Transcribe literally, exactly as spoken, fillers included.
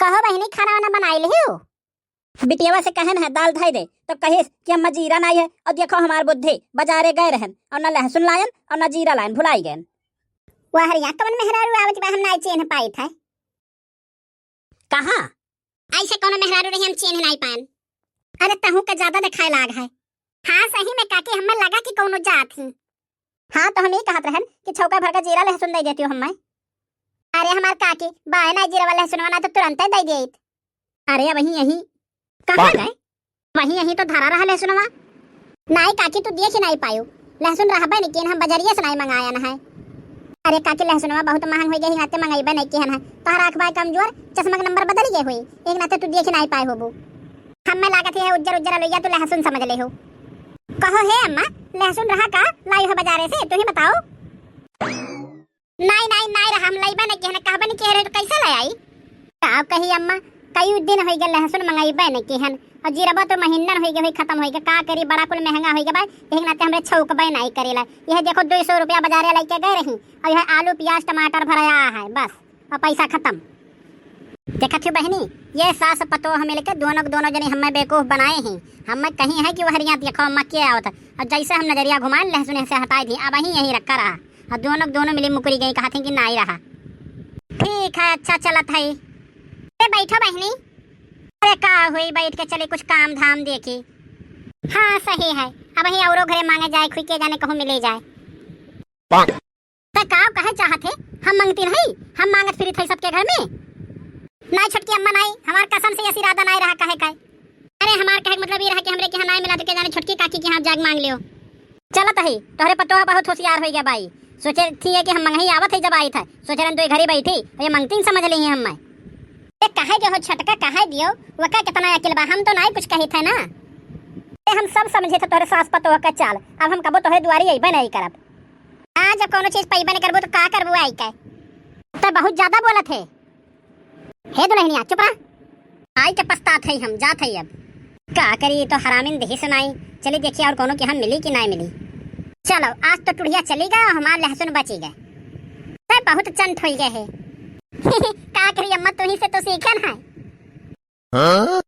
कहो बहिनी, खाना वाना बनाई लिहियो? बिटियवा से कहन है दाल धइ दे, तो कहिस कि अम्मा जीरा नाई है, और देखो हमार बुद्धि, बजारे गए रहन और ना लहसुन लायन और ना जीरा लायन, भुलाई गयन। वहरिया कवन मेहरारू आवत बा, हम नाई चेन्ह पाइत है। कहाँ? ऐसे कौनो मेहरारू रही हम चेन्ह नाई पायन। अरे तहूँ का ज्यादा देखाए लाग है। हाँ सही में काकी, हमें लगा कि कौनो जात ही। हाँ तो हम ई कहत रहन कि छौका भर का जीरा लहसुन दे देती हो हमें। अरे हमार काकी, बाय ना जीरा वाला लहसुनवा ना तो तुरंते दे देत। अरे वहीं यहीं। कहाँ गए? वहीं यहीं तो धरा रहा लहसुनवा। नाई काकी, तू देख ही नाई पायो, लहसुन रहबे नहीं किन, हम बजरिया से नाई मंगायन है। अरे काकी, लहसुनवा बहुत महंग हो गए, एक नाते मंगेबे नहीं किहन है। तोहरा आँख बाय कमजोर, चश्मा के नंबर बदल गए हुई, एक नाते तू देख ही नाई पाए होबू। हमें लागत है उज्जर उज्जर लोइया तू लहसुन समझ ले हो। कहो हे अम्मा, लहसुन रहा का? लाई हो बजारे से, तू ही बताओ। नाई, नाई, नाई रहा, हम लइबे नहीं किहन, कहबे नहीं किहे रहे तो कैसे ले आई? का कही अम्मा, कई दिन होइ गए लहसुन मंगइबे नहीं किहन, और जीरबा तो महीनन होइ गए, होइ खत्म होइ गए, का करी, बड़ा कुल महंगा होइ गए बा, यही नाते हमरे छौकबे नहीं करेला। यह देखो, दो सौ रुपया बजारे लेके गए रही, और यह आलू, प्याज, टमाटर भराया है, बस, और पैसा खत्म। देखत हो बहिनी, ये सास पतोह मिलके दोनों के दोनों जने हमें बेवकूफ बनाए हैं। हमें कही है कि वहरिया देखो अम्मा के आवत है, और जैसे हम नजरिया घुमाए, लहसुन से हटाई दी, अब वहीं यहीं रखा रहा। और दोनों दोनों मिली मुकरी गई, कहा थी कि नाई रहा। ठीक है, अच्छा चलत है। अरे बैठो बहिनी। अरे का हुई, बैठ के चली कुछ काम धाम देखी। हाँ सही है, अब वहीं औरो घरे मांगे जाए, खुई के जाने कहूँ मिले जाए। तो का कहे चाहत है, हम मंगती नहीं, हम मांगत फिरत है सबके घर में। नाई छोटकी अम्मा नाई, हमार कसम से ऐसी इरादा नाई रहा कहे का। अरे हमार कहे के मतलब ये रहा कि हमरे के यहाँ नाई मिला तो के जाने छोटकी काकी के यहाँ जाके मांग लियो। चलत ही, तोहरे पतोह बहुत होशियार होइ गया बाई। सोचे थी है कि हम मंगही आवत है जब आई था, सोचे रहन तो ये घरे बैठी, ये मंगतीन समझ ली है हमें। ए, कहे दियो हो छोटका, कहे दियो, वका कितना अकिल बा, हम तो नाई कुछ कही थे ना। ए, हम सब समझे थे तोहरे सास पतोह का चाल, अब हम कबो तोहरे दुआरी अइबे नहीं करब। आज जब कौनो चीज पइबे नहीं करबो तो का करबो आई के? तो बहुत ज्यादा बोलत है। हे दुल्हनिया, चुप रह। आई के पछतात है हम, जात है अब। का करी, ये तो हरामिन देही से नाई। चली देखी और कौनो के यहाँ मिली कि नाई मिली। चलो, आज तो टुढ़िया चली गए और हमार लहसुन बची गए। ते बहुत चंट होई गए है। का करी अम्मा, तुही से तो सीखे ना है। हाँ?